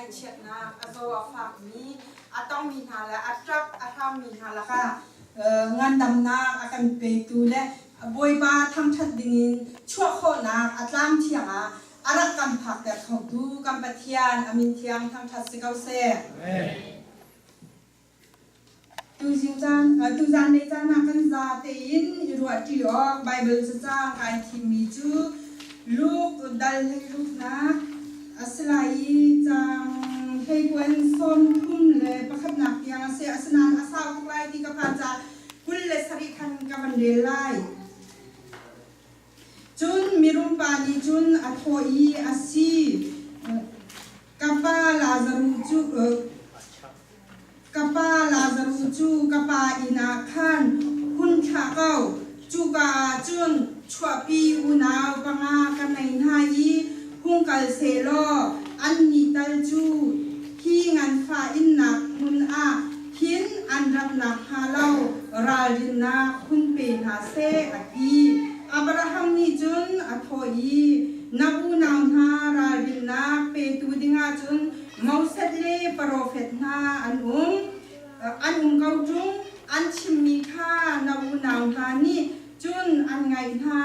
Ngaihchiatnak a zaw a fakmi a tongmi hna le a ṭap a hrammi hna lakah ngandamnak a kan petu le Bawipa thangṭhat dingin chuah khawhnak a tlang thiang ah a rak kan phakter khotu kan Pathian a min thiang thangṭhat si ko seh. Tuzan lei caan ah kan za tein i ruahṭi awk Baibal cacang kai thimmi cu Luke dal hleiruknak a si lai i caang hleikuan 31nak tiang a si. Asinain a sau tuk lai ti ka phan caah 27 khan ka van rel lai. Cun mirum pa nih cun a thawh i, A si, ka pa Lazaruh cu Ka pa Lazaruh cu ka pa inn ah khan hun thlah ko. Cuka ah cun chuahpi unau panga ka ngei hna i hung kal sehlaw annih tal cu hi nganfah innak hmun ah hin an rat nakhnga lo ralrinnak hun pe hna seh, a ti. Abraham nih cun a thawh i, Na unau hna ralrinnak petu dingah cun Moses le profet hna an um. An um ko ṭung. An chimmi kha na unau hna nih cun an ngaih hna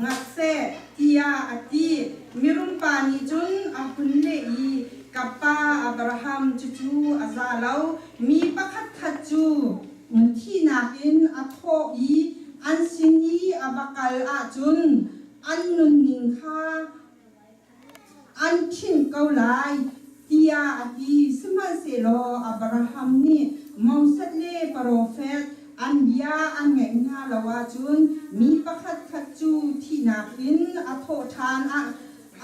ngat seh, tiah a ti. Mirum pa nih cun a hun leh i, Ka pa Abraham, cucu a za lo. Mi pakhatkhat cu thihnak in a thawh i an sin i a va kal ahcun an nunning kha an ṭhinh ko lai, tiah a ti. Sihmanhsehlaw Abraham nih Moses le profet an bia an ngaih hna lo ahcun mi pakhatkhat cu thihnak in a thawh ṭhan ah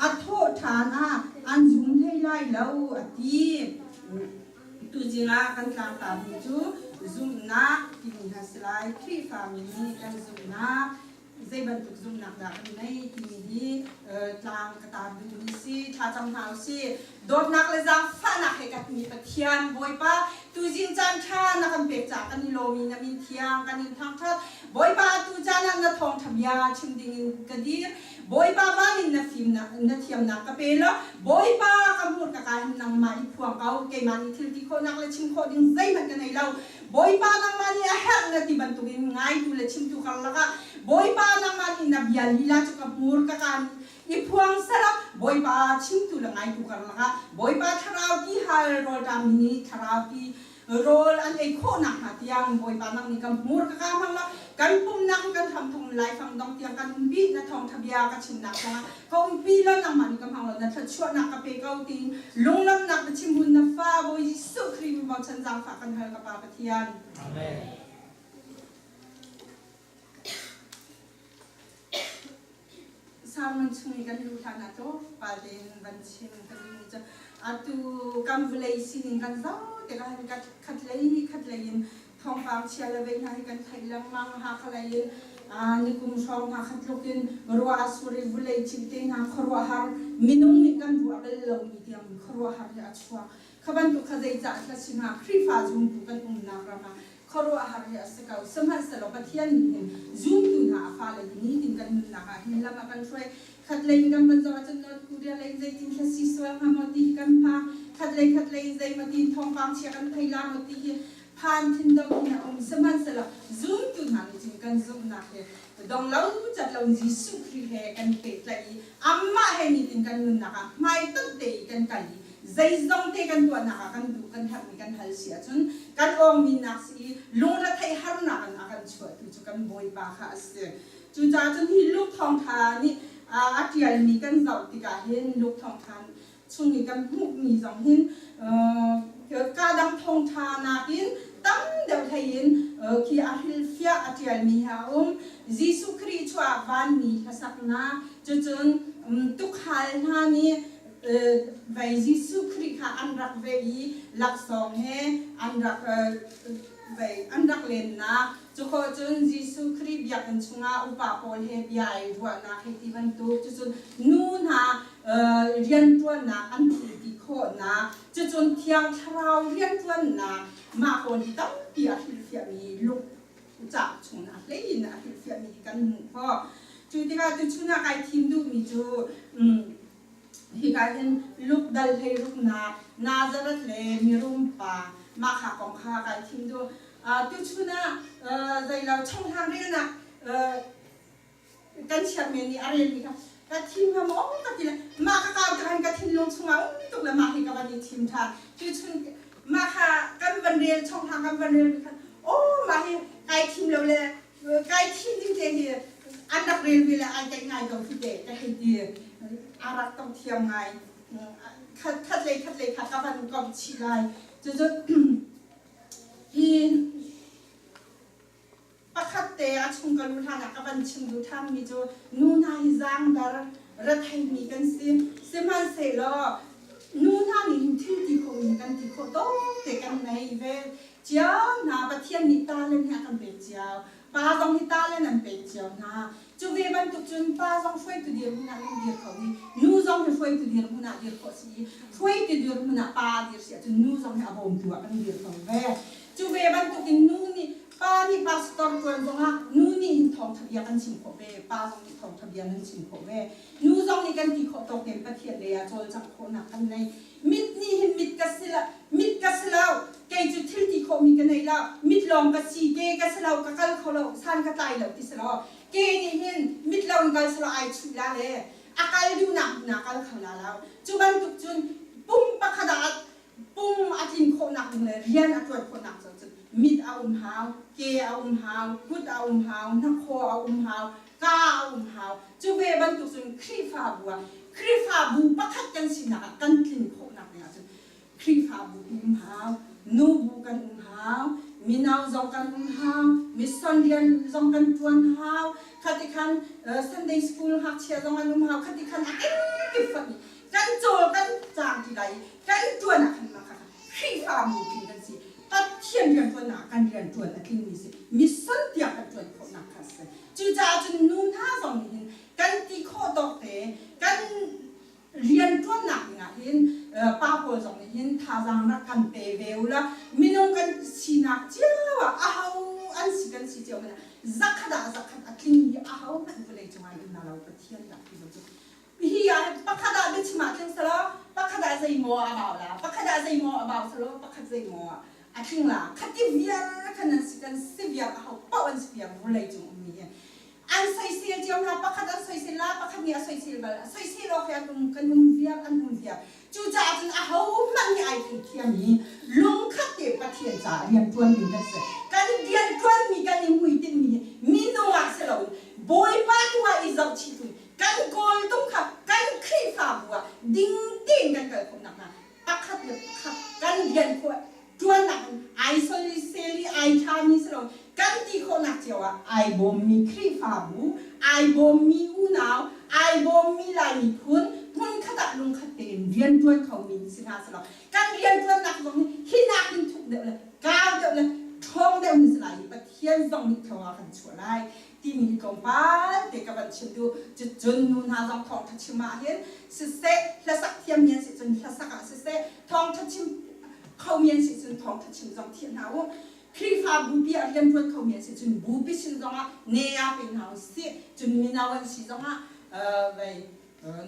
a thawh ṭhan ah an zum hlei lai lo, a ti. Tuzing ah kan tlangtarmi cu zumhnak timi hna si lai. Khrihfami nih kan zumhnak zei bantuk zumhnak dah kan nei timi hi tlang ka tar duhmi si. Thlacam hna usih. Dawtnak le zaangfahnak he kan mi Pathian Bawipa, tuzing caan ṭha na kan pek caah kan i lawm i na min thiang kan in thangṭhat. Bawipa, tu caan ah na thawngṭha bia chim dingin ka dir. Bawipa, van in na fimnak na thiamnak ka pe law Bawipa, ka hmurka ka hin nangmah i phuang ko. Keimah nih thil ti khawhnak le chim khawh ding zeihmanh ka nei lo. Bawipa, nangmah nih a herh na ti bantukin ngaitu le chimtu karlak ah Bawipa, nangmah nih na bia lila cu ka hmur ka kaan i phuang selaw Bawipa, chimtu le ngaitu karlak ah Bawipa thlarau ti hal rawlṭammi nih thlarau ti rawl an ei khawh nakhnga tiang Bawipa nang nih ka hmur ka kaa hmang law kan pumnak in kan hramthawng laifang dong tiang kan umpi na thawngṭha bia ka chimnak kongah ka umpi law nangmah nih ka hmang law na thluachuahnak ka pe ko tiin lunglawmhnak na chim hun na fa Bawi Jesuh Khrih min bochan zaangfah kan hal ka Pa Pathian. Amen. Sermon chung i kan luh hlan ah tlawmpal tein van chim ka duhmi cu atu kan vawlei sining kan zoh tikah hin khat lei khat lei in thawngpang chia le vei hna hi kan theih lengmang. Hakha lei in nikum hrawng hna kha tluk in ruah a sur i vawlei cimh te hna khuaruahhar minung nih kan ruah bal lomi tiang khuaruahhar hi a chuak. Kha bantuk kha zeicah a si hnga? Khrihfa zumtu kan umnak ram ah khuaruahhar hi a si ko. Sihmanhsehlaw Pathian nih hin zumtu hna a fale hi nitin kan nunnak ah hin lam a kan hruai. Khatlei in kan van zoh ahcun North Korea lei in zeitin thla si sual hnga maw ti hi kan phang. Khatlei khatlei in zeimaw tiin thawngpang chia kan thei la maw ti hi phan thin dong in a um. Sihmanhsehlaw zumtu hna nih cun kan zumhnak hi dong lo cat lo Jesuh Khrih he kan pehtlaih i amah he nitin kan nunnak ah hmaitonh te i kan kal i zeizong te kan tuahnak ah kan duh kan herhmi kan hal si ahcun kan awngminnak si i lungretheih harnak in a kan chuahtu cu kan Bawipa kha a si. Cucaah cun hi Luke thawngṭha nih a ṭialmi kan zoh tikah hin Luke thawngṭha chung i kan hmuhmi zong hin ka dang thawngṭha nakin tam deuh hlei in khi a hrilhfiah a ṭialmi hi a um. Jesuh Khrih chuah vanmi hlasaknak cucun tukhal hna nih vei Jesuh Khrih kha an rak ve i laksawng he an rak vei an rak lennak cukhawh cun Jesuh Khrih biakinn chungah upa pawl he bia i ruahnak hei ti bantuk cucun nu hna rianṭuannak an thil ti khawhnak cucun Thiang Thlarau rianṭuannak mah pawl hi tampi a hrilhfiahmi lung ca chung a hlei in a hrilhfiahmi hi kan hmuh khawh. Cu tikah tuchun ah kai thim duhmi cu Hika hin Luke dal 16nak Nazareth le mirum pa mah kha kong kha kai thim duh. Tuchun ah zeilo chonghlang relnak kan chiatmi nih a relmi kha ka thim hnga maw ka ti le mah ka kau tikhan ka thinlung chungah um tuk le mah hi ka van i thim ṭhan. Tuchun mah kha kan van rel chonghlang kan van relmi khan aw mah hi kai thim lo le kai thim ding te hi an rak rel ve le ai kaih ngai ko khi te ka hei ti. A rak tong thiam ngai. Khat lei khat lei kha ka van komh chih lai. Cucu hi pakhat te a chung ka luh hlan ah ka van chim duh ṭhanmi cu nu hna hi zaangdar retheimi kan si. Sihmanhsehlaw nu hna nih hin thil ti khawhmi kan ti khawh tawk te kan nei ve cio hna. Pathian nih talent hi a kan pek cio. Pa zong hi talent an pek cio hna. Cu ve bantuk cun pa zong hruaitu dirhmun ah nan dir kho i nu zong hi hruaitu dirhmun ah dir khawh si i hruaitu dirhmun ah pa dir si ahcun nu zong hi a bawmtu ah kan dir kho ve. Cu ve bantukin nu nih pa nih pastor ṭuan zongah nu nih hin thawngṭha bia kan chim khawh ve, pa zong nih thawngṭha bia nan chim khawh ve. Nu zong nih kan ti khawh tawk tein Pathian lei ah cawlcangh khawhnak kan nei. Mit nih hin mit ka si lo, mit ka si lo, kei cu thil ti khawhmi ka nei lo, mit lawng ka si, ke ka si lo, ka kal kho lo, san ka tlai lo ti si lo. Ke nih hin mit lo in kal si lo ai chuh la le a kal duhnak hmun ah kal kho la lo. Cu bantuk cun pum pakhat ah pum a tlin khawhnak ding le rian a ṭuan khawhnak cu cun mit a um hau, ke a um hau, kut a um hau, hnakhaw a um hau, ka a um hau. Cu ve bantuk cun Khrihfabu ah Khrihfabu pakhat kan sinak ah kan tlin khawhnak ding ahcun Khrihfabu um hau, nubu kan um hau, mino zong kan um hau, mission rian zong kan ṭuan hau, khati khan Sunday school ngakchia zong an um hau, khati khan a kenkip fonh i kan cawl kan caang ti lai i kan ṭuan ah khan mah kha Khrihfabu tling kan si. Pathian rianṭuannak ah kan rianṭuan a tlingmi si. Mission tiang kan ṭuan khawhnak kha a si. Cucaah cun nu hna zong nih hin kan ti khawh tawk te kan rianṭuannak dingah hin pa pawl zong nih hin thazaang rak kan pe ve u law minung kan sinak cio ah aho an si kan si cio hmanh ah zakhat ah zakhat a tlingmi aho hmanh vawlei cungah in na lo Pathian dah ti lo cu hi ah pakhat ah biachim ah tling selaw pakhat ah zeimaw a bau la pakhat ah zeimaw a bau selaw pakhat zeimaw a tling la khati viar khan an si kan si viar aho paoh an si viar vawlei cung ummi hi an soisel cio hna pakhat an soisel la pakhat nih a soisel bal a soisel awk he an um kan um viar an um viar cucaah cun aho hmanh nih ai thei thiam i lungkhat te Pathian caah rian ṭuan ding kan si kan rian ṭuanmi kan i hmuitinhmi hi minung ah si loin Bawipa tu ah i zohchih tu kan kawltung kha kan Khrihfabu ah ding tein kan kal khawh nakhnga pakhat le pakhat kan rian khawh ṭuannak in ai soisel i ai ṭhami si lo kan ti khawhnak cio ah ai bawmmi Khrihfabu, ai bawmmi unau, ai bawmmi Lai miphun hmunkhat ah lungkhat tein rianṭuan khomi si hna selaw kan rianṭuannak zong hi hi nakin thuk deuh le kau deuh le ṭhawng deuh in si lai i Pathian zong nih thawng a kan chuah lai timi hi tlawmpal te ka van chim duh. Cucun nu hna zong thawngṭha chim ah hin siseh, hlasak thiammi an si cun hlasak ah siseh, thawngṭha chim khomi an si cun thawngṭha chim zong thiam hna u. Khrihfa bupi ah rianṭuan khomi an si cun bupi sin zongah ne ah pe hna u sih. Cun mino an si zongah vei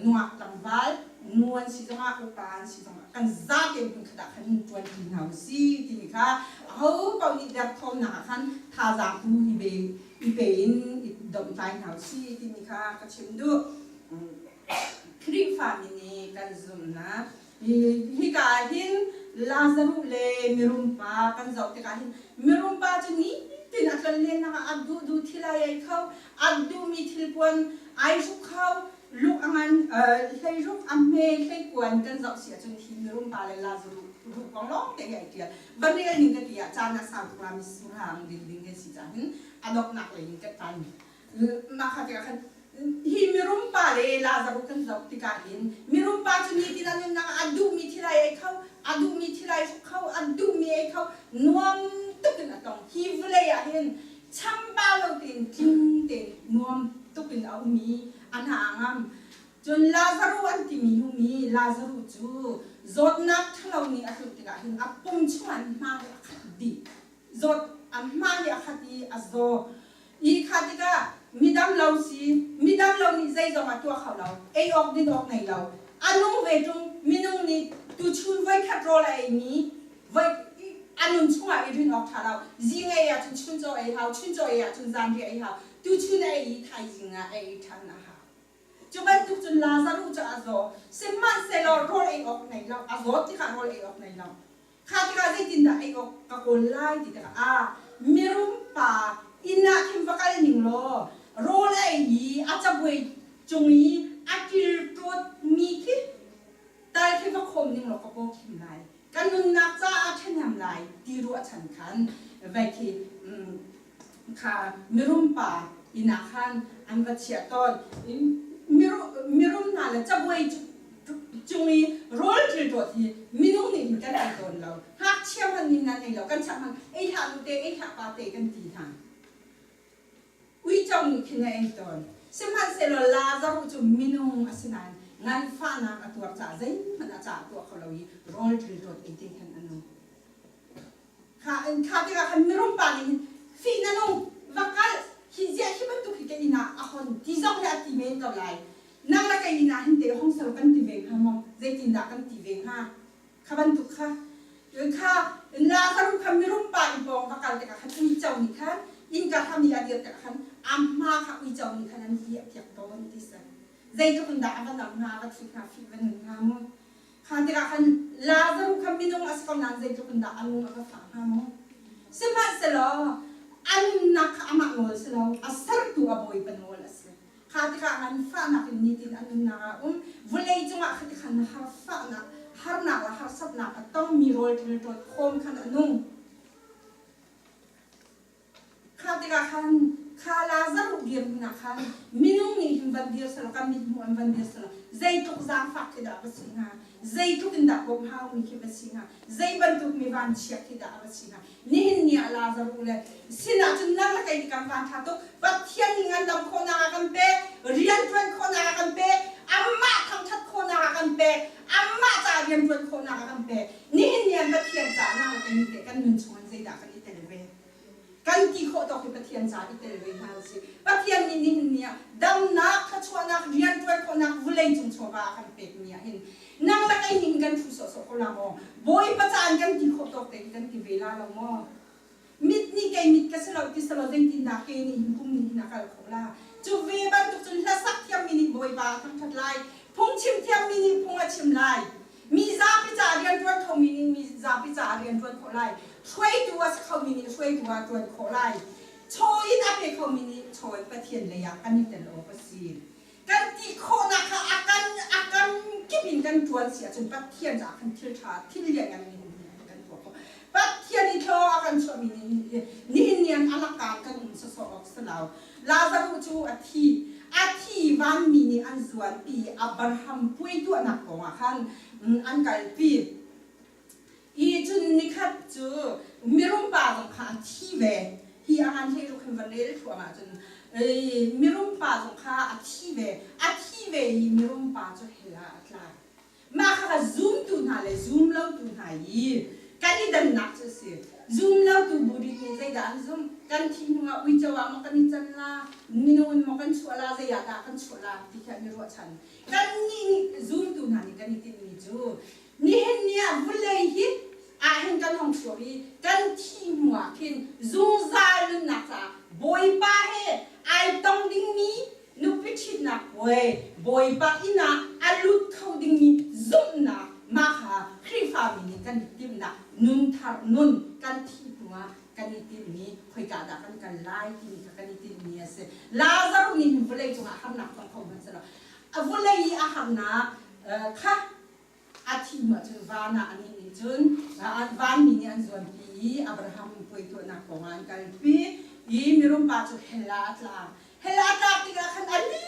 nungak tlangval, nu an si zongah upa an si zongah kan zatein hmunkhat ah khan ṭuan ṭi hna u sih timi kha aho paoh nih derthawmnak ah khan thazaang tu i pe i pe in i domhtlai hna u sih timi kha ka chim duh. Khrihfami nih kan zumhnak hika ah hin Lazaruh le mirumpa kan zoh tikah hin mirumpa cu nitin a tlonlennak ah a duhduh thil ai ei kho, a duhmi thilpuan ai hruk kho, luk a ngan hleiruk a hme hleikuan kan zoh si ahcun hi mirumpa le Lazaruh ruh kong lawng te hi ai ṭial. Va rel ning ka ti ah caan a sau tuk la misurang ding ding he si cah hin a donghnak lei in ka tan. Mah kha tikah khan hi mirumpa le Lazaruh kan zoh tikah hin mirumpa cu nitin a nunnak ah a duhmi thil ai ei kho, a duhmi thil ai hruk kho, a duhmi ei kho, nuam tuk in a tong. Hi vawlei ah hin chambau lo tein tling tein nuam tuk in a um i a hna a ngam. Cun Lazaruh an timi humi Lazaruh cu zawtnak ṭhalo nih a tlunh tikah hin a pum chungah hma hi a khat dih. Zawt a hma hi a khat i a zaw. I kha tikah midam lo si, midam lo nih zeizong a tuah kho lo, ei awk din awk ngei lo. A nung ve ṭung minung nih tuchun voikhat rawl a eimi voi a nun chungah i rin awk ṭha lo. Zing ei ahcun chuncaw ei hau, chuncaw ei ahcun zanriah ei hau. Tuchun a ei i thaizing ah a ei ṭhan a hau. Cu bantuk cun Lazaruh cu a zaw. Sihmanhsehlaw rawl ei awk nei lo. A zawt tikah rawl ei awk nei lo. Kha tikah zeitindah ei awk ka kawl lai ti tikah a mirum pa inn ah khin va kal ning law rawl a ei i a cabuai cung i a ṭilṭawt mi khi tal khi va khawm ning law ka paw khim lai. Ka nunnak caah ṭhahnem lai ti ruahchan khan vai khi kha mirum pa inn ah khan an va chiah tawn. Mirum hna le cabuai cung i rawl ṭilṭawt hi minung nih hin kan ei tawn lo. Ngakchia hmanh nih nan ei lo. Kan chak hmanh ei hlah nu te, ei hlah pa te kan ti hna. Uico nih khin a ei tawn. Sihmanhsehlaw Lazaruh cu minung a si nain nganfahnak a tuar caah zeihmanh a caah tuah kho lo i rawl ṭilṭawt ei te khan a nung. Kha kha tikah khan mirum pa nih hin fih na nung va kal hi ziah hi bantuk hi ka inn ah a hon ti zong hi a ti men ko lai. Nang le kei inn ah hin te hong sal kan ti ve hnga maw? Zeitindah kan ti ve hnga? Kha bantuk kha kha Lazaruh kha mirum pa inn pawng va kal tikah khan uico nih khan innka hram i a dir tikah khan a hma kha uico nih khan an hiah piak tawn ti si. Zeitluk in dah a va nam hnga, a va thi hnga, fih va nun hnga mu. Kha tikah khan Lazaruh kha minung a si ko nain zeitluk in dah a lung a va fah hnga mu. Sihmanhsehlaw a nunnak kha amah nawl si lo, a sertu a Bawipa nawl a si. Kha tikah nganfahnak in nitin a nunnak ah um. Vawlei cungah khati khan harfahnak, harnak le harsatnak a tongmi rawl ṭilṭawt khawm khan a nung. Kha tikah khan kha Lazaruh dirhmun ah khan minung nih hin van dir selaw kan mithmuh an van dir selaw zeitluk zaangfak khi dah va si hnga, zeitluk in dah bawmh haumi khi va si hnga, zei bantuk mi vanchia khi dah a va si hnga. Nihin ni ah Lazaruh le sinah cun nang le kei nih kan van ṭha tuk. Pathian nih ngandam khawhnak a kan pek, rianṭuan khawhnak a kan pek, amah thangṭhat khawhnak a kan pek, amah caah rianṭuan khawhnak a kan pek. Nihin ni ah Pathian caah nang le kei nih teh kan nun chungah zeidah kan i tel ve? Kan ti khawh tawk hi Pathian caah i tel ve hna usih. Pathian nih nihin ni ah damnak, thluachuahnak, rianṭuan khawhnak vawleicung chawva a kan pekmi ah hin nang le kei nih hin kan ṭhu sawhsawh ko la maw? Bawipa caan kan ti khawh tawk te hi kan ti ve la lo maw? Mit nih kei mit ka si lo ti selaw zeitindah ke nih hin pum nih hin a kal khawh la? Cu ve bantuk cun hlasak thiammi nih Bawipa a thangṭhat lai, phungchim thiammi nih phung a chim lai. Mi zapi caah rianṭuan khomi nih mi zapi caah rianṭuan khawh lai. Hruaitu a si khomi nih hruaitu ah ṭuan khawh lai. Chaw in a pe khomi nih chaw in Pathian lei ah kan i tel awk a si. Kan ti khawhnak kha a kan a kan kip in kan ṭuan si ahcun Pathian caah khan thil ṭha thil lianngan mi kan tuah khawh. Pathian i thlaw a kan chuahmi nih nihin ni an a lakah kan um sawsawh awk si lo. Lazaruh cu a thi. A thi vanmi nih an zuanpi i Abraham puai tuahnak kongah khan an kalpi. I cun nikhat cu mirum pa zong kha a thi ve. Hi a ngan hlei ruk hin van rel thluahmah cun mirum pa zong kha a thi ve. A thi ve i mirum pa cu hell ah a tla. Mah kha zumtu hna le zumlotu hna i kan i dannak cu a si. Zumlotu burit nih zeidah an zumh? Kan thih hnuah uico ah maw kan i can la, minung in maw kan chuah la, zei ah dah kan chuah la ti khi an i ruahchan. Kannih nih zumtu hna nih kan i tinhmi cu nihin ni ah vulei hi ahhin kan hong chuak i kan thih hnuah khin zungzal nunnak caah Bawipa he ai tong dingmi nupi ṭhitnak puai Bawipa inn ah a lut kho dingmi zumhnak mah kha Khrihfami nih kan i timhnak nunthar nun kan thih hnuah kan i timhmi khoika dah kan kal lai timi kha kan i timhmi a si. Lazaruh nih hin vawlei cungah harnak tong kho hmanh selaw a vawlei i a harnak kha a thih hnuah cun van ah anih nih cun vanmi nih an zuanpi i Abraham puai tuahnak kongah an kalpi i mirum pa cu hell ah a tla. Hell ah a tlak tikah khan a lim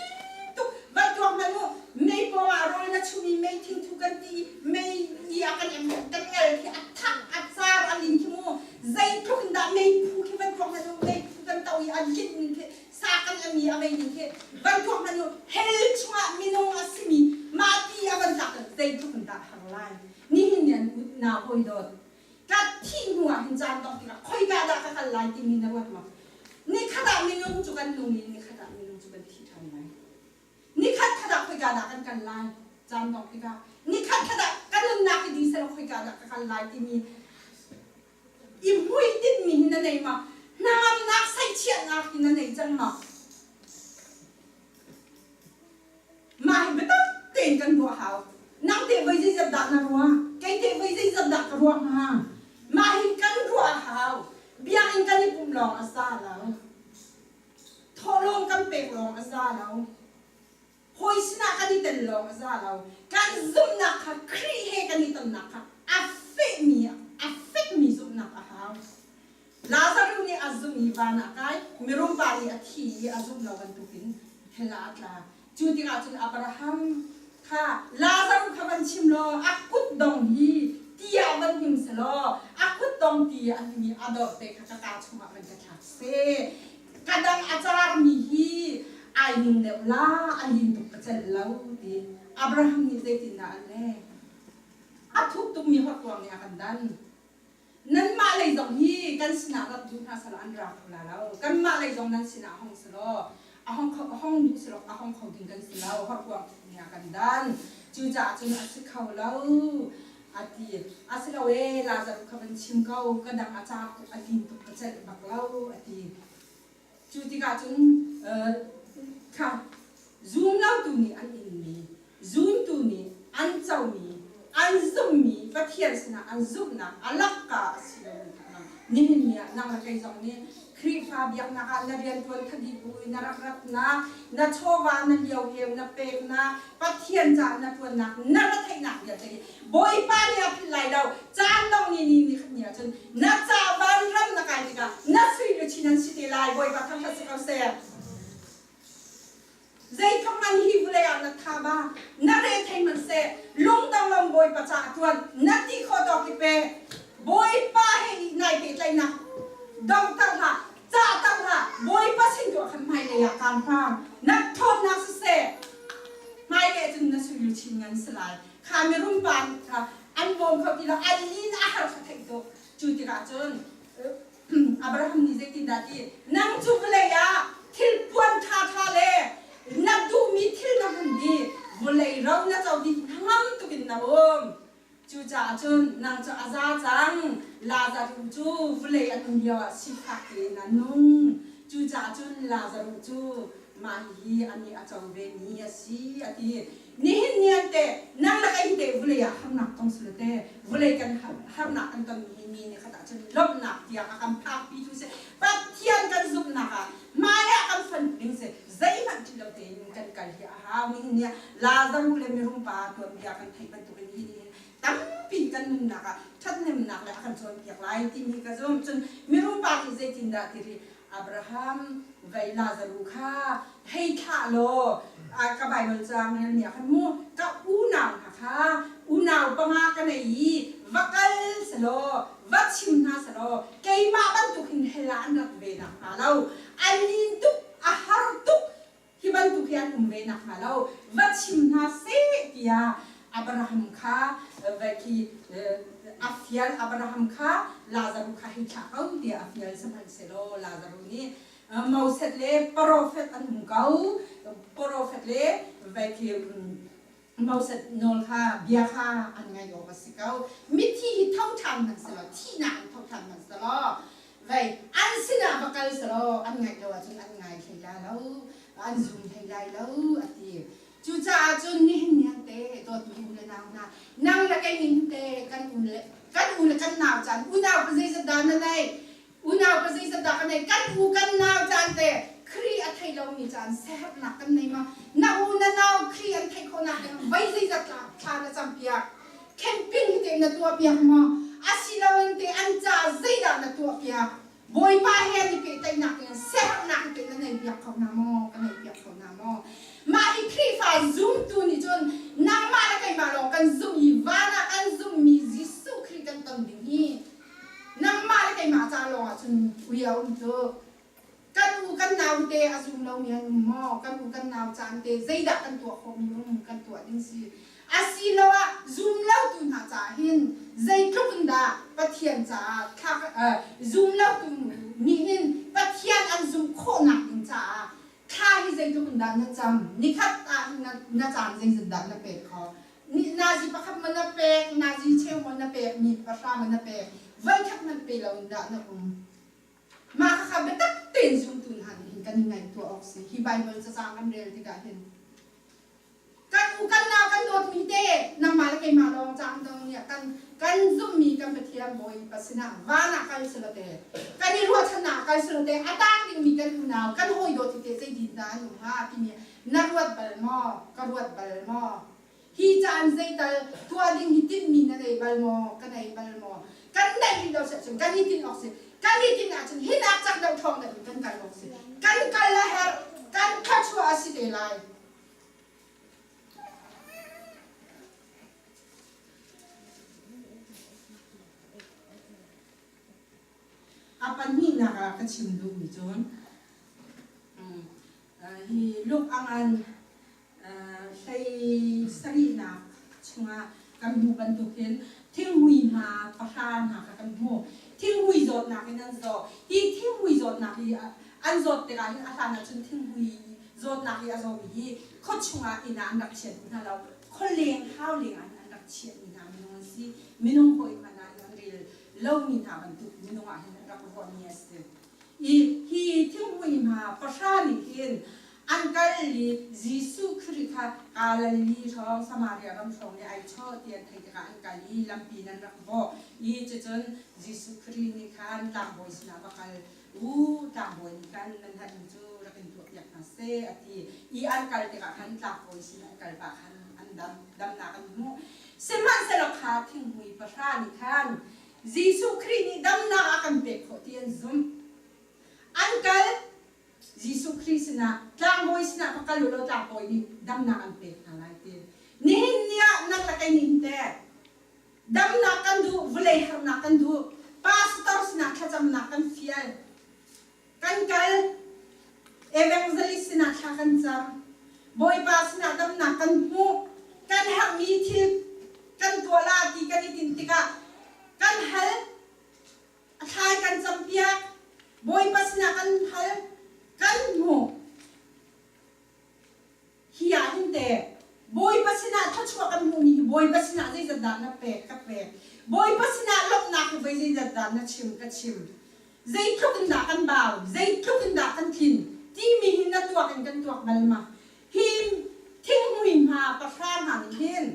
tuk. Van tuak hmanh u, mei pawngah rawl na chum i mei thingthu kan ti i mei i a kan em kan ngal khi a thak a car a lin khi mu. Zeitluk in dah meiphu khi van tuak hmanh u, meiphu kan to i a linh ning khi sa kan em i a mei ning khi van tuak hmanh u, hell chungah minung a simi mah ti a van tlak zeitluk in dah har lai. Nihin ni an nau hawi dawt ka thih hnu ah hin caan dongh tikah khoika dah ka kal lai timi na ruat maw? Nikhat ah minung cu kan nung i nikhat ah minung cu kan thi ṭhan lai. Nikhat khat ah khoika dah kan kal lai? Caan dongh tikah nikhat khat ah ka nunnak hi dih selaw khoika dah ka kal lai timi i hmuitinhmi hi na nei ma? Hnangamnak saihchiahnak hi na nei cang ma? Mah hi biatak tein kan ruah hau. Nang teh voi zeizat dah na ruah? Kei teh voi zeizat dah ka ruah hnga? Mah hi kan ruah hau. Biakinn kan i pumh lawng a za lo. Thawhlawm kan pek lawng a za lo. Hawi sinah kan i tel lawng a za lo. Kan zumhnak kha Khrih he kan i tonnak kha a fehmi a fekmi zumhnak a hau. Lazarus nih a zumh i van ah kai, mirum pa nih a thi i a zumh lo bantukin hell ah a tla. Cu tikah cun Abraham kha Lazarus kha van chim law a kutdong hi ti ah van hnim selaw a kutdong ti a hnim i a dawr te kha ka kaa chungah van ka thlak seh. Ka dang a carmi hi ai ning deuh la, a lin tuk ka celh lo ti. Abraham nih zeitindah a leh? A thuk tukmi horkuang nih a kan dan. Nanmah lei zong hi kan sinah rat duh hna selaw an ra kho la lo. Kanmah lei zong nan sinah hong selaw a hong kho a hong duh selaw a hong kho ding kan si lo. Horkuang nih a kan dan. Cucaah cun a si kho lo a ti. A si lo ee Lazarus kha van chim ko ka dang a car tuk a lin tuk ka celh bak lo a ti. Cu tikah cun kha zum lotu nih an inmi, zumtu nih an comi, an zumhmi Pathian sinah an zumhnak a lakka a si lomi kha a lang. Nihin ni ah nang le kei zong nih Khrihfa biaknak ah na rianṭuan kha dih bu in na rak ratnak, na chawva na liohem na peknak, Pathian caah na ṭuannak, na retheihnak vialte hi Bawipa nih a philh lai lo. Caan dong ni ni ni khat ni ahcun na ca vanram na kai tikah na sui luchin an si te lai. Bawipa thangṭhat si ko seh. Zeitluk man hi vulei ah na tha ba, na re thei hmanhseh, lungdong lawng Bawipa caah ṭuan, na ti khawh tawk i pe. Bawipa he i nai pehtlaihnak donghter hlah, cahter hlah. Bawipa sin tu ah khan hmailei ah kaan hmang. Na ṭhawnnak siseh, hmailei cun na sui luchin ngan si lai. Kha mirum pa kha an bawm kho ti lo, an lin a har kha theih tuk. Cu tikah cun Abraham nih zeitindah ti, nang cu vawlei ah thil puan ṭhaṭha le na duhmi thil na hman dih, vawlei ro na co dih hnangam tukin na um. Cucaah cun nang cu a za cang, Lazaruh cu vawlei a nun lioah sifak tein a nung. Cucaah cun Lazaruh cu mah hihi anih a co vemi a si, a ti. Nihin ni an teh, nang le kei hi teh vulei ah harnak tong sila teh, vulei kan harnak kan tonmi hi mi nih khat ahcun lawmhnak tiang a kan phakpi tu si. Pathian kan zumhnak ah hmai ah kan fan ding si. Zeihmanh ṭih lo tein kan kal hi a hau. Nihin ni ah Lazaruh le mirum pa tuanbia kan theih bantukin hi nihin tampi kan nunnak ah ṭhathnemnak le a kan cawnpiak lai timi ka zumh. Cun mirum pa nih zeitindah ti ri Abraham vei Lazaruh kha hei thlah law ka Baibal caang relmi ah khan mu ka unau hna kha unau panga ka nei i va kal selaw va chim hna selaw keimah bantuk hin hell ah an rat ve nakhnga lo an lin tuk a har tuk hi bantuk hi an um ve nakhnga lo va chim hna seh tiah Abraham kha va khi a fial. Abraham kha Lazaruh kha hei thlah ko tiah a fial. Sihmanhsehlaw Lazaruh nih Moses le profet an um ko, profet le vai khi Moses nawl kha bia kha an ngaih awk a si ko. Mithi hi tho ṭhan hmanh selaw, thihnak in tho ṭhan hmanh selaw, vei an sinah va kal selaw an ngaih lo ahcun an ngai hlei la lo, an zum hlei lai lo a ti. Cucaah cun nihin ni ah te dawtmi u le nau hna, nang le kei nih hin te kan u le kan u le kan nau caan unau pa zeizat dah na neih? Unau pa zeizat dah kan neih? Kan u kan nau caan te Khrih a thei lomi caan siaherhnak kan nei ma? Na u na nau Khrih an theih khawhnak ding voi zeizat thla na campiak? Camping hi te na tuahpiak maw? Asiloin te an ca zeidah na tuahpiak? Bawipa he an i pehtlaihnak in siaherhnak te na nei piak kho hna maw? Ka nei piak kho hna maw? Mah hi Khrihfa zumtu nih cun nangmah le keimah lawng kan zumh i van ah kan zumhmi Jesuh Khrih kan ton ding hi nangmah le keimah ca lawng ah cun ui a um tuk. Kan u kan nau te a zum lomi an um maw? Kan u kan nau caan te zeidah kan tuah khawhmi um kan tuah ding si. Asiloah zum lotu hna caah hin zeitluk in dah Pathian caah thla zum lotu nih hin Pathian an zumh khawhnak ding caah thla hi zeitluk in dah na cam? Nikhat ah hin na caan zeizat dah na pek khawh? Nazi pakhat maw na pek, nazi cheu maw na pek, mi pahra maw na pek, voikhat hmanh pe lo in dah na um. Mah khakha biatak tein zumtu hna nih hin kan i ngaihtuah awk si. Hi Baibal cacang kan rel tikah hin kan u kan nau kan dawtmi te nangmah le keimah lawng cang dong nih kan kan zumhmi kan Pathian Bawipa sinah van ah kal selaw te kan i ruahchannak ah kal selaw te a tang dingmi kan unau kan hawi dawt hi te zei din dah an um hnga timi na ruat bal maw ka ruat bal maw hi caan zeital tuah ding hi tinhmi na nei bal maw ka nei bal maw kan neih rih lo si ahcun kan i tinh awk si kan i tinh ahcun hi nak cak deuh ṭhawng deuh in kan kal awk si kan kal a herh kan thluachuah a si te lai. A pahnihnak ah ka chim duhmi cun hi luk ang an hlei sarihnak chungah kan hmuh bantukin thinghmui hna pahra hna kha kan hmuh. Thinghmui zawtnak in an zaw. Hi thinghmui zawtnak hi an zawt tikah hin a hlan ahcun thinghmui zawtnak hi a zawmi hi khuachung ah inn ah an rak chiat hna lo. Khualeng hauleng ah hin an rak chiahmi hna minung an si. Minung hawi hmanh ah hin an rel lomi hna bantuk minung ah hin an rak ruahmi a si. I hi thinghmui hna pahra nih hin an kal i Jesuh Khrih kha Galilee hrawng Samaria ram hrawng i ai chawh ti an theih tikah an kal i lampi in an rak bawh i cucun Jesuh Khrih nih khan tlangbawi sinah va kal u, tlangbawi nih khan nan herhmi cu rak in tuahpiak hna seh a ti i an kal tikah khan tlangbawi sinah an kal pah khan an dam, damnak an hmuh. Sihmanhsehlaw kha thinghmui pahra nih khan Jesuh Khrih nih damnak a kan pek khawh ti an zumh. An kal Jesuh Khrih sinah tlangbawi sinah va kal u law tlangbawi nih damnak an pek hna lai ti. Nihin ni ah nang le kei nih hin teh damnak kan duh, vawlei harnak kan duh, pastor sinah thlacamnak kan fial, kan kal, evangelist sinah thla kan cam, Bawipa sinah damnak kan hmuh, kan herhmi thil kan tuah la ti kan i tinh tikah kan hal. A thlai kan campiak, Bawipa sinah kan hal, kan hmuh. Hi ah hin teh Bawipa sinah thluachuah kan hmuhmi hi Bawipa sinah zeizat dah na pek ka pek. Bawipa sinah lawmhnak hi voi zeizat dah na chim ka chim. Zeitluk in dah kan bau, zeitluk in dah kan tlin timi hi na tuak in kan tuak bal ma? Hi thinghmui hna pahra hna nih hin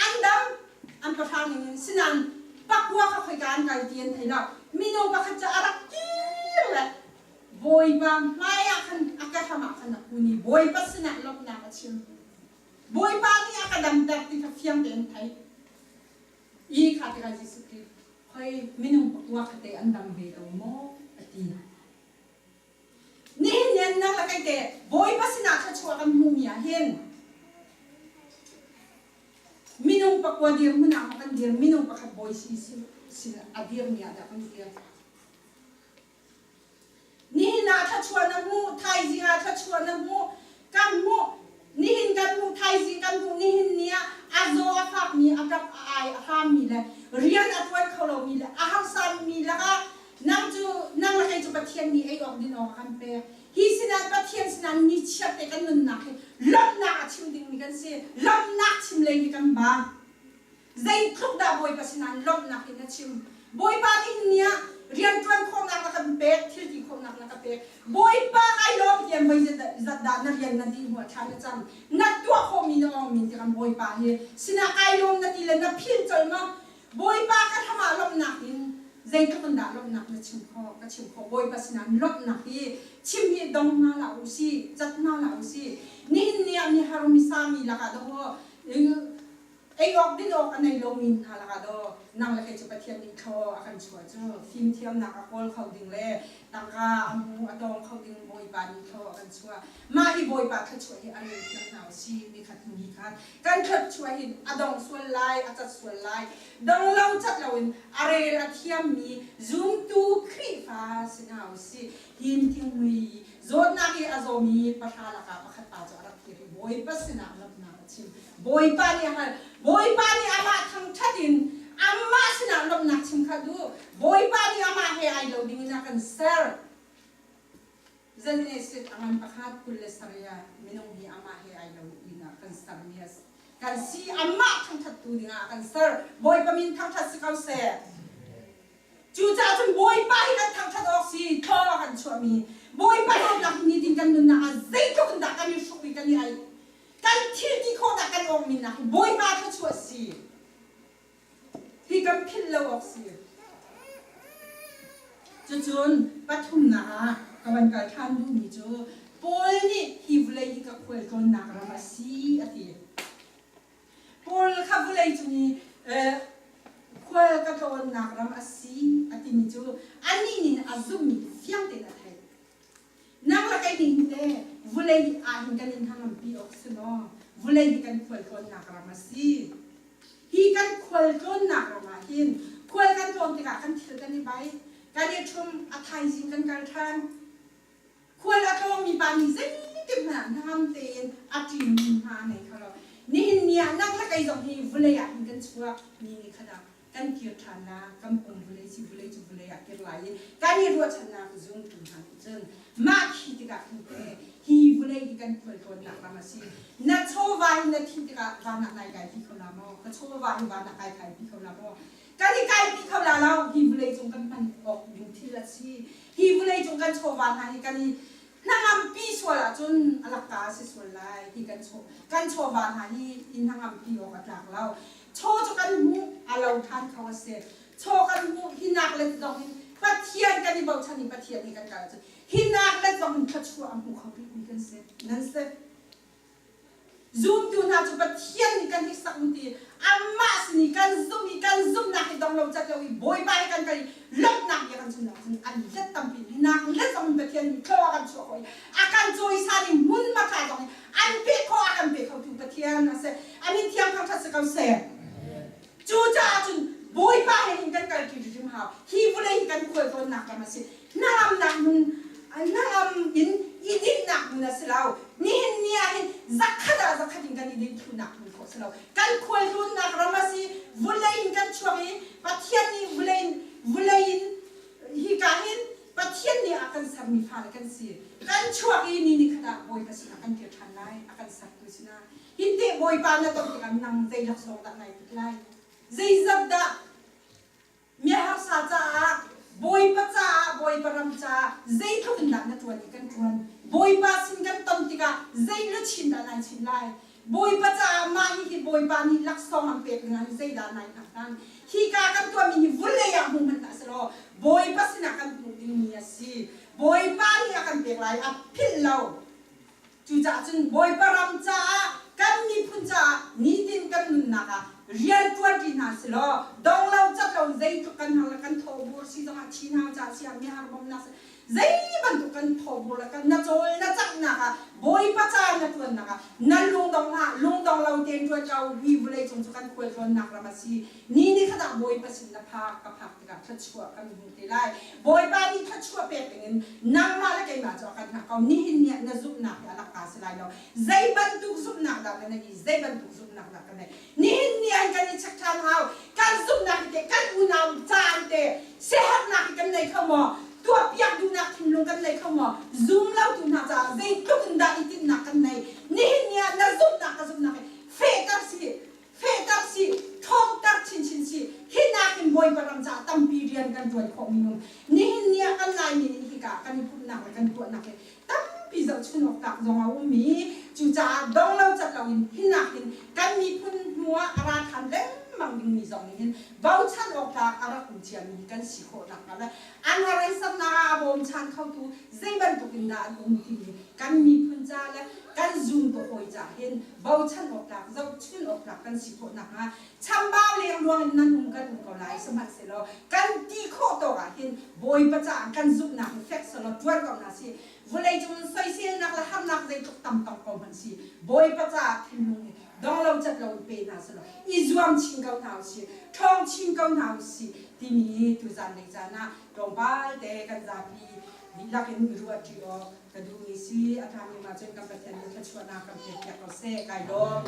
an dam an pahra ning in sinain pakua kha khoika an kal ti an thei lo mino pakhat cu a rak kir le Bawipa hmai ah khan a ka hram ah khan a kun i Bawipa sinah lawmhnak a chim Bawipa nih a ka damter ti kha fiang tein thei i kha tikah Jesuh Khrih khoi minung pakua kha te an dam ve lo maw a ti. Nihin ni nang le kei te Bawipa sinah thluachuah kan hmuhmi ah hin minung pakua dirhmun ah maw kan dir minung pakhat bawi si sin a dirmi ah dah kan dir. Nihin ah thluachuah na hmuh, thaizing ah thluachuah na hmuh, kan hmuh, nihin kan hmuh, thaizing kan hmuh, nihin ni ah a zaw a fakmi, a ṭap a ai a hrammi le rian a ṭuan kho lomi le a harsami lakah Nang cu nang le kei cu Pathian nih ei awk din awk a kan pek. Hi sinah Pathian sinah nichiat te kan nunnak hi lawmhnak a chim dingmi kan si. Lawmhnak chim lei hi kan ba. Zeitluk dah Bawipa sinah lawmhnak in na chim. Bawipa nih ni ah rianṭuan khawhnak na kan pek, thil ti khawhnak na ka pek. Bawipa kai lawm tiang voi zat dah na rian na dih hnuah thla na cam. Na tuah khawhmi na awng min tikam Bawipa hi sinah kai lawm na ti le na philh colh ma? Bawipa ka hram ah lawmhnak in zeitluk in dah lawmhnak na chim khawh ka chim khawh Bawipa sinah lawmhnak hi chim hi dong hna hlah u sih cat hna hlah u sih nihin ni ah mihar misami lakah dawh ei awk din awk a nei lomi hna lakah daw nang le kei cu Pathian nih thlaw a kan chuah cu fimthiamnak a kawl kho ding le tangka a hmu a tawng kho ding Bawipa nih thlaw a kan chuah mah hi Bawipa thluachuah hi a rel thiam hna u sih nikhat hnu nikhat kan thluachuah hin a dong sual lai a cat sual lai dong lo cat loin a rel a thiammi zumtu Khrihfa si hna u sih him thinghmui zawtnak i a zawmi pahra lakah pakhat pa cu a rak kir i Bawipa sinah lawmhnak a chim Bawipa nih a hal Bawipa nih amah thangṭhat in amah sinah lawmhnak chim kha duh Bawipa nih amah he ai lo ding in a kan ser Zenesit a ngan pakhat 27 minung hi amah he ai lo in a kan sermi a si. Kan si amah thangṭhattu dingah a kan ser. Bawipa min thangṭhat si ko seh. Cucaah cun Bawipa hi kan thangṭhat awk si, thaw a kan chuahmi. Bawipa dawtnak hi nitin kan nunnak ah zeitluk in dah kan i hruk i kan i al. Kan thil ti khawhnak kan awngmi nak hi Bawipa thluachuah si. Hi kan philh lo awk si. Cucun pathumnak ah ka van kal ṭhan duhmi cu Paul nih hi vawlei hi ka khualtlawnnak ram a si a ti. Paul kha vawlei cung i khual ka tlawnnak ram a si a timi cu anih nih a zumhmi fiang tein a theih. Nang le kei nih hin teh vawlei ah hin kan in hnangampi awk si maw? Vawlei hi kan khualtlawnnak ram a si. Hi kan khualtlawnnak ram ah hin khual kan tlawn tikah kan thil kan i bai, kan i ṭhum, a thaizing kan kal ṭhan. Khual a tlawngmi pa nih zeitik hmanh ah hnangam tein a ṭimmi hna a ngei kho lo. Nihin ni ah nang le kei zong hi vawlei ah hin kan chuak mi nih khan ah kan kir ṭhan la, kan pum vawlei si vawlei cu vawlei ah kir lai i kan i ruahchannak zungtu hna nih cun mah khi tikah khin te hi vawlei hi kan khualtlawnnak ram a si. Na chawva hi na thih tikah van ah nai kai pi kho la maw? Ka chawva hi van ah kai kai pi kho la maw? Kan i kai pi kho la lo. Hi vawlei cung kan hman awk ding thil a si. Hi vawlei cung kan chawva hna hi kan i hnangampi sual ahcun a lakka a si sual lai. Hi kan chaw kan chawva hna hi i hnangampi awk a tlak lo. Chaw cu kan hmuh a lo ṭhan kho a si. Chaw kan hmuh hi nak let zong in Pathian kan i bochan i Pathian he kan kal ahcun hi nak let zong in thluachuah a hmu kho rihmi kan si. Nan si. Zumtu hna cu Pathian nih kan hniksak um ti amah sin i kan zumh i kan zumhnak hi dong lo cat lo i Bawipa he kan kal i lawmhnak bia kan chimnak cun an let tampi hinak let zong in Pathian nih thlaw a kan chuah khawh i a kan cawisan i hmun hmasa zong in an pek khawh a kan pe khotu Pathian a si. A min thiang thangṭhat si ko seh. Cucaah cun Bawipa he hin kan kalṭi hrim hau. Hi vawlei hi kan khualtlawnnak ram a si. Hnangamnak hmun hnangam in i dinhnak hmun a si lo. Nihin ni ah hin zakhat ah zakhat in kan i dinh thlunak hmun khawh si lo. Kan khualtlawnnak ram a si. Vawlei in kan chuak i Pathian nih vawlei in vawlei in hika hin Pathian nih a kan sermi fale kan si. Kan chuak i ni nikhat ah Bawipa sinah kan kir ṭhan lai. A kan sertu sinah. Hin teh Bawipa na ton tikah nang zei laksawng dah nai pek lai? Zeizat dah miharsa caah, Bawipa caah, Bawipa ram caah zeitluk in dah na ṭuan i kan ṭuan? Bawipa sin kan ton tikah zei luchin dah nai chim lai? Bawipa caah mah hihi Bawipa nih laksawng an pek dingah hin zeidah nai hngak hlan? Hika kan tuahmi hi vulei ah hmu hmanh hlah selaw Bawipa sinah kan hmuh dingmi a si. Bawipa nih a kan pek lai, a philh lo. Cucaah cun Bawipa ram caah kan miphun caah nitin kan nunnak ah rian ṭuanṭi hna silaw dong lo cat lo zeitluk kan har le kan thawhbur si zongah chin hau ca si ah mihar bawmhnak si zei bantuk kan thawhbur le kan na cawl na canghnak ah Bawipa ca na ṭuannak ah na lungdong hlah lungdong lo tein ṭuan ko hi vawlei cung cu kan khualtlawnnak ram a si ni ni khat ah Bawipa sin na phak ka phak tikah thluachuah kan hmu te lai. Bawipa nih thluachuah pek dingin nangmah le keimah cu a kan hngah ko. Nihin ni ah na zumhnak hi a lakka si lai lo. Zei bantuk zumhnak dah na neih i zei bantuk zumhnak dah kan neih. Nihin ni ah kan i check ṭhan hau. Kan zumhnak hi teh kan unau caan te siaherhnak hi kan nei kho maw? Tuahpiak duhnak thinlung kan nei kho maw? Zum lo tu hna caah zeitluk in dah i tinhnak kan nei. Nihin ni ah na zumhnak ka zumhnak hi fehter si. Fehter sih, ṭhawnter chinchin sih. Hi nakin Bawipa ram caah tampi rian kan ṭuan khawh minung. Nihin ni ah kan Laimi nih hika kan i pumhnak le kan tuahnak hi tampi zohchun awk tlak zong a um i cucaah dong lo cat loin hi nakin kan miphun hnu ah a ra ṭhan lengmang dingmi zong nih hin bochan awk tlak a rak um ciami hi kan si khawh nakhnga le an harsatnak ah a bawmchan khotu zei bantuk in dah an um timi kan miphun ca le kan zumtu hawi ca hin bochan awk tlak zohchun awk tlak kan si khawh nakhnga chambau lengluang in nan um kan um ko lai sihmanhsehlaw kan ti khawh tawk ah hin Bawipa caah kan zumhnak hi fek selaw ṭuan ko hna sih vawlei cung soiselnak le harnak zeitluk tam tong ko hmanh si Bawipa caah thinlung hi dong lo cat lo in pe hna selaw i zuam chin ko hna usih ṭhawng chin ko hna usih timi tuzan lei caan ah tlawmpal te kan zapi dihlak in i ruahṭi awk ka duhmi si. A ṭhami mah cun kan Pathian nih thluachuahnak kan pekpiak ko seh. Kai lawm.